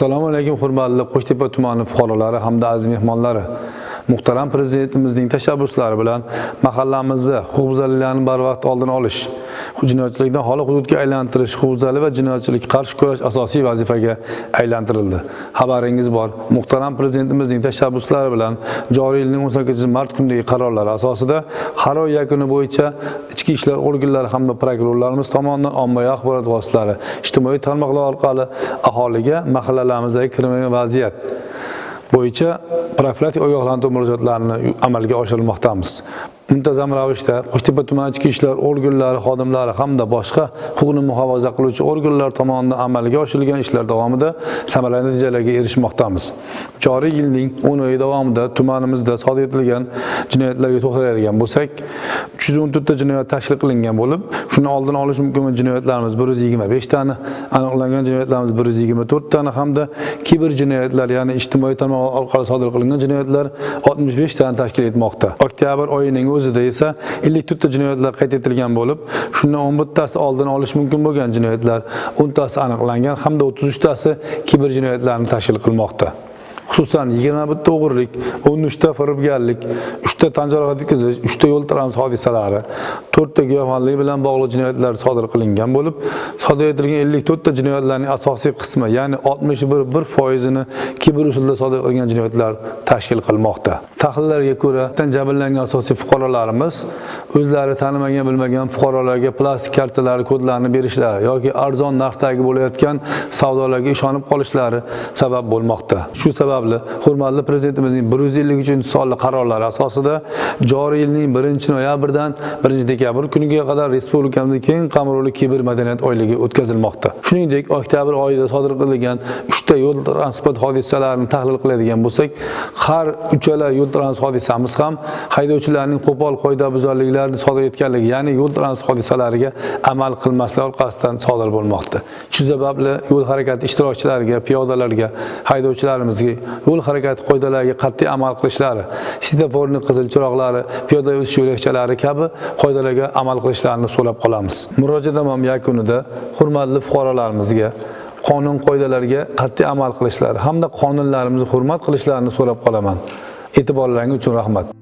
Assalomu alaykum, hurmatli Qo'shtepa tumani fuqarolari hamda aziz mehmonlari. Muhtaram Prezidentimizning tashabbuslari bilan mahallamizda huquqbuzarliklarni barvaqt oldini olish, jinoyatchilikdan xoli hududga aylantirish, huquqbuzarlik va jinoyatchilikka qarshi kurash asosiy vazifaga aylantirildi. Xabaringiz bor, muhtaram Prezidentimizning tashabbuslari bilan joriy yilning 18-mart kunidagi qarorlari asosida har oy yakuni bo'yicha ichki ishlar organlari hamda prokurorlarimiz tomonidan ommaviy axborot vositalari, ijtimoiy tarmoqlar orqali aholiga mahallalarimizdagi kriminal vaziyat bo'yicha profilaktik ogohlantiruv murojaatlarini amalga oshirmoqdamiz. Muntazam ravishda Qo'shtepa tuman ichki ishlar organlari xodimlari hamda boshqa huquqni muhofaza qiluvchi organlar tomonidan amalga oshirilgan ishlar davomida samarali natijalarga erishmoqdamiz. Joriy yilning 10 oyi davomida tumanimizda sodir etilgan jinoyatlarga to'xtaladigan bo'lsak, 314 ta jinoyat tashkil qilingan bo'lib, shuni oldini olish mumkin bo'lgan jinoyatlarimiz 125 tani, aniqlangan jinoyatlarimiz 124 tani hamda kiber jinoyatlar, ya'ni ijtimoiy tarmoq orqali sodir qilingan jinoyatlar 65 tani tashkil etmoqda. Oktyabr oyining o'zida esa 54 ta jinoyatlar qayd etilgan bo'lib, shundan 11 tasi oldini olish mumkin bo'lgan jinoyatlar, 10 tasi aniqlangan hamda 33 tasi kiber jinoyatlarni tashkil qilmoqda. Xususan, 21 ta o'g'irlik, 13 ta firibgarlik, 3 ta tan jarohati yetkazish, 3 ta yo'l transport hodisalari, 4 ta giyohvandlik bilan bog'liq jinoyatlar sodir qilingan bo'lib, sodir etilgan 54 ta jinoyatlarning asosiy qismi, ya'ni 61,1 foizini kiber usulda sodir qilgan jinoyatlar tashkil qilmoqda. Tahlillarga ko'ra, jabrlangan asosiy fuqarolarimiz o'zlari tanimagan, bilmagan fuqarolarga plastik kartalari kodlarini berishlari yoki arzon narxdagi bo'layotgan savdolarga ishonib qolishlari sabab bo'lmoqda. Shu sababli hurmatli Prezidentimizning 153-sonli qarorlari asosida joriy yilning 1-noyabrdan 1-dekabr kuniga qadar respublikamizda keng qamrovli kiber madaniyat oyligi o'tkazilmoqda. Shuningdek, oktyabr oyida sodir qilingan 3 ta yo'l transport hodisalarini tahlil qiladigan bo'lsak, har uchala yo'l transport hodisamiz ham haydovchilarning qo'pol qoidabuzarliklarni sodir etganligi, ya'ni yo'l transport hodisalariga amal qilmaslik orqasidan sodir bo'lmoqda. Shu sababli yo'l harakati ishtirokchilariga, piyodalarga, haydovchilarimizga yo'l harakati qoidalariga qat'iy amal qilishlari, svetoforning qizil chiroqlari, piyoda o'tish yo'lakchalari kabi qoidalarga amal qilishlarini so'rab qolamiz. Murojaatnoma yakunida hurmatli fuqarolarimizga qonun qoidalariga qat'iy amal qilishlari hamda qonunlarimizni hurmat qilishlarini so'rab qolaman. E'tiborlaringiz uchun rahmat.